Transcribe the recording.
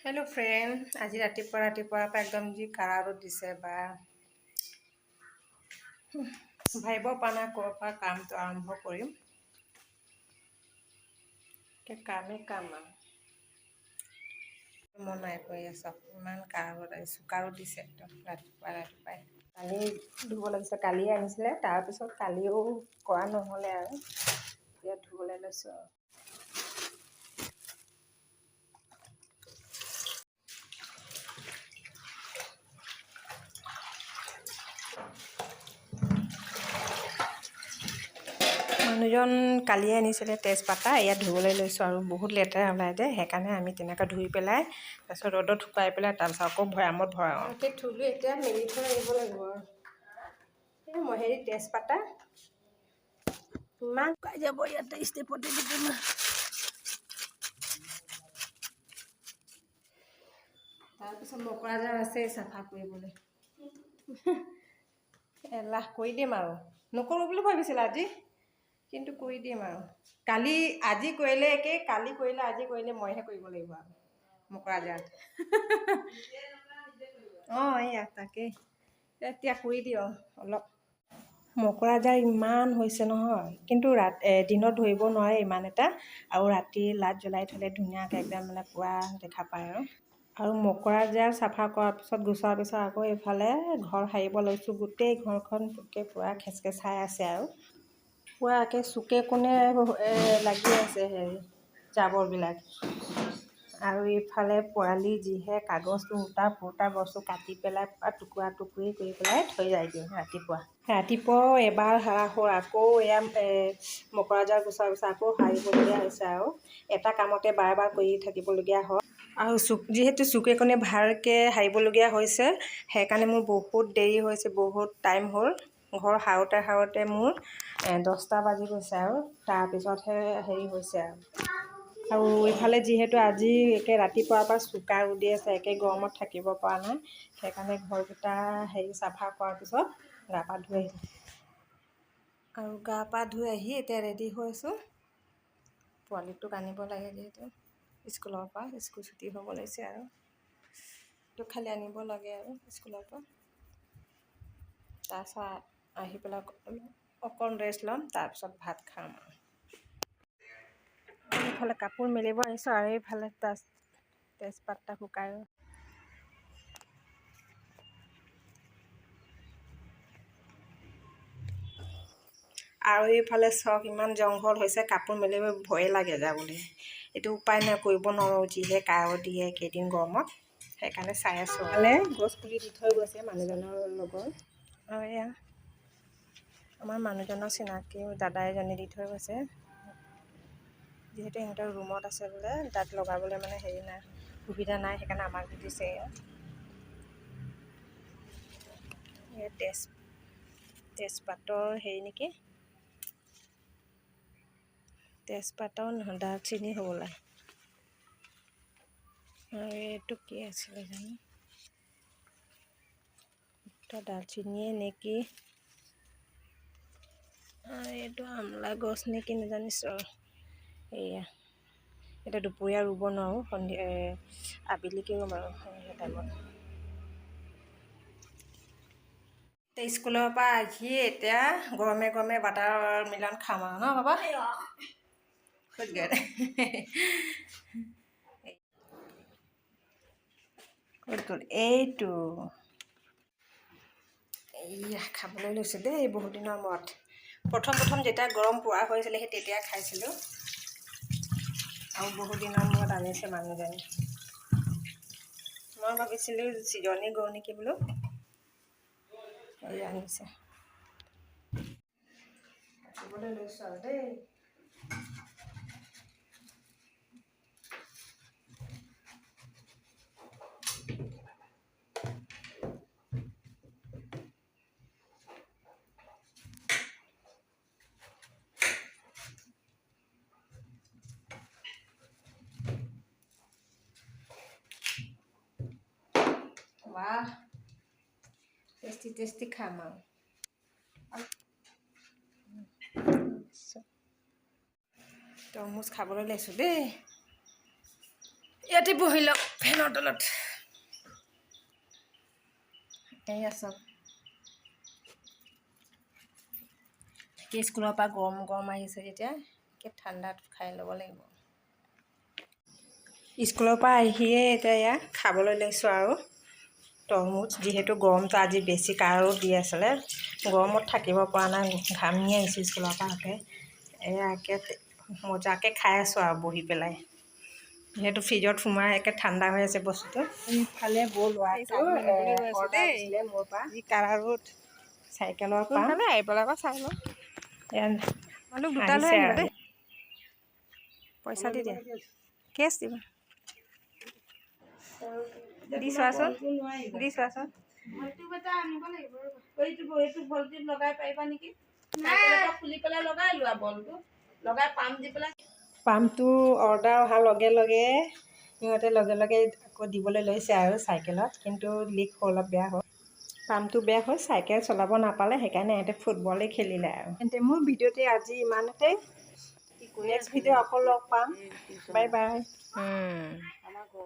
Hello' friend, আজি ৰাতিপুৱা ৰাতিপুৱাৰ পৰা একদম যি কাৰা ৰ'দ দিছে বা ভাবিব পৰা নাই ক'ৰ পৰা কামটো আৰম্ভ কৰিম। কামেই কাম আৰু মন নাই কৰি চাওক, ইমান কাৰা ৰ'দ, চোকা ৰ'দ দিছে একদম ৰাতিপুৱা ৰাতিপুৱাই। কালি ধুব লাগিছে, কালিয়ে আনিছিলে, তাৰপিছত কালিও কৰা নহ'লে আৰু এতিয়া ধুবলৈ লৈছোঁ আৰু। মানুহজন কালিয়ে আনিছিলে তেজপাতা, ইয়াত ধুবলৈ লৈছোঁ আৰু বহুত লেতেৰা ওলাই যায়, সেইকাৰণে আমি তেনেকৈ ধুই পেলাই তাৰপিছত ৰ'দত শুকাই পেলাই তাৰপিছত আকৌ ভৈয়ামত ভৰাওঁ। সেই থুলো এতিয়া মেলি থৈ আহিব লাগিব আৰু। এই মই হেৰি তেজপাতা ইমান শুকাই যাব, ইয়াতে ষ্টেপতে দি দিম। তাৰপিছত মকৰা জাল আছে চাফা কৰিবলৈ, এলাহ কৰি দিম আৰু, নকৰোঁ বুলি ভাবিছিলোঁ আজি, কিন্তু কৰি দিম আৰু। কালি আজি কৰিলে একেই, কালি কৰিলে আজি কৰিলে মইহে কৰিব লাগিব আৰু মকৰা জাল। অঁ, এইয়া তাকেই এতিয়া কৰি দিওঁ অলপ। মকৰা জাল ইমান হৈছে নহয়, কিন্তু দিনত ধৰিব নোৱাৰে ইমান এটা, আৰু ৰাতি লাইট জ্বলাই থ'লে ধুনীয়াকৈ একদম মানে পূৰা দেখা পায় আৰু। আৰু মকৰা জাল চাফা কৰাৰ পিছত গুচোৱাৰ পিছত আকৌ এইফালে ঘৰ সাৰিব লৈছোঁ। গোটেই ঘৰখন একে পূৰা খেচখেচাই আছে আৰু পূৰা একে চুকে কোণে লাগি আছে হেৰি জাবৰবিলাক। আৰু এইফালে পোৱালি যিহে কাগজটো উল্টা পুল্টা বস্তু কাটি পেলাই পূৰা টুকুৰা টুকুৰি কৰি পেলাই থৈ যায়গৈ। ৰাতিপুৱা ৰাতিপুৱাও এবাৰ সাৰা হ'ল, আকৌ এয়া মকৰা জাল গুচোৱাৰ পিছত আকৌ সাৰিবলগীয়া হৈছে আৰু এটা কামতে বাৰ বাৰ কৰি থাকিবলগীয়া হয়। আৰু যিহেতু চুকে কোণে ভালকৈ সাৰিবলগীয়া হৈছে, সেইকাৰণে মোৰ বহুত দেৰি হৈছে, বহুত টাইম হ'ল। ঘৰ সাৰোঁতে সাৰোঁতে মোৰ 10টা বাজি গৈছে আৰু তাৰপিছতহে হেৰি হৈছে আৰু। আৰু ইফালে যিহেতু আজি একে ৰাতিপুৱাৰ পৰা চোকা ৰ'দ দি আছে, একে গৰমত থাকিব পৰা নাই, সেইকাৰণে ঘৰকেইটা হেৰি চাফা কৰাৰ পিছত গা পা ধুই আহিলোঁ। আৰু গা পা ধুই আহি এতিয়া ৰেডি হৈছোঁ। পোৱালিটোক আনিব লাগে যিহেতু স্কুলৰ পৰা, স্কুল ছুটি হ'ব লৈছে আৰু তোক খালি আনিব লাগে আৰু স্কুলৰ পৰা। তাৰপিছত আহি পেলাই অকণ ৰেষ্ট ল'ম, তাৰপিছত ভাত খাম। আৰু এইফালে কাপোৰ মেলিব আহিছোঁ আৰু এইফালে তেজপাতটা শুকাই। আৰু এইফালে চাওক, ইমান জংঘল হৈছে, কাপোৰ মেলিব ভয়ে লাগে যাবলৈ। এইটো উপায় নাই, কৰিব নোৱাৰোঁ, যিহে কাৰো দিয়ে কেইদিন গৰমত, সেইকাৰণে চাই আছোঁ। ফালে গছ পুলি দি থৈ গৈছে মানুহজনৰ লগৰ, আৰু এয়া আমাৰ মানুহজনৰ চিনাকি দাদা এজনে দি থৈ গৈছে। যিহেতু সিহঁতৰ ৰুমত আছে বোলে, তাত লগাবলৈ মানে হেৰি নাই, সুবিধা নাই, সেইকাৰণে আমাক দি দিছে। এয়া তেজপাতৰ হেৰি নেকি, তেজপাতৰ নহয়, দালচিনি হ'বলা। আৰু এইটো কি আছিলে জানো, দালচিনিয়ে নেকি। আৰু এইটো আমলা গছ নেকি নাজানিছোঁ আৰু। এয়া এতিয়া দুপৰীয়া ৰুব নোৱাৰোঁ, সন্ধিয়া আবেলিকে ৰুম আৰু সন্ধিয়া টাইমত। স্কুলৰ পৰা আহি এতিয়া গৰমে গৰমে বাটাৰ মিলন খাম আৰু ন বাবা? ক'ত গ'ল, ক'ত গ'ল এইটো? এইয়া খাবলৈ লৈছোঁ দেই বহুত দিনৰ মূৰত। প্ৰথম প্ৰথম যেতিয়া গৰম পোৰা হৈছিলে সেই তেতিয়া খাইছিলোঁ, আৰু বহুত দিনৰ মূৰত আনিছে মানুহজনে। মই ভাবিছিলোঁ ছিজনেই গ'ল নেকি বোলো, এই আনিছে। কাটিবলৈ লৈছোঁ আৰু দেই। বাহ, টেষ্টি টেষ্টি খাম আৰু। তৰমুজ খাবলৈ লৈছোঁ দেই। ইয়াতে বহি লওক ফেনৰ তলত। এয়া চাওক, কি স্কুলৰ পৰা গৰম গৰম আহিছে যেতিয়া একে ঠাণ্ডাত খাই ল'ব লাগিব। স্কুলৰ পৰা আহিয়ে এতিয়া এয়া খাবলৈ লৈছোঁ আৰু তৰমুজ। যিহেতু গৰমটো আজি বেছি কাৰো দি আছিলে, গৰমত থাকিব পৰা নাই, ঘামি আহিছোঁ স্কুলৰ পৰা আহোঁতে। এয়া একে মজাকৈ খাই আছোঁ আৰু বহি পেলাই, যিহেতু ফ্ৰিজত সোমাই একে ঠাণ্ডা হৈ আছে বস্তুটো। ইফালে বৌ ল'ৰাটো অৰ্ডাৰ দিছিলে মোৰ পৰা যি কাৰা ৰ'দ। চাইকেলৰ পৰা। সোনকালে আহি পেলাই আকৌ চাই লওঁ। এয়া মানুহ দুটা লৈ আহিছে আহিবা আৰু। দেই। পইচা দি দিয়া, কেছ দিবা। দি চোৱাচোন, দি চোৱাচোন। এইটো এইটো ভল্টিত লগাই পাৰিবা নেকি? চাইকেলৰ খুলি পেলাই লগাই লোৱা, বলটো লগাই পাম দি পেলাই। পাম্পটো অৰ্ডাৰ অহাৰ লগে লগে সিহঁতে লগে লগে আকৌ দিবলৈ লৈছে আৰু চাইকেলত, কিন্তু লিক হ'ল, অলপ বেয়া হ'ল। পাম্পটো বেয়া হ'ল, চাইকেল চলাব নাপালে, সেইকাৰণে ইহঁতে ফুটবলেই খেলিলে। আৰু তেন্তে মোৰ ভিডিঅ'টি আজি ইমানতে। নেক্সট ভিডিঅ' আকৌ লগ পাম। Bye bye.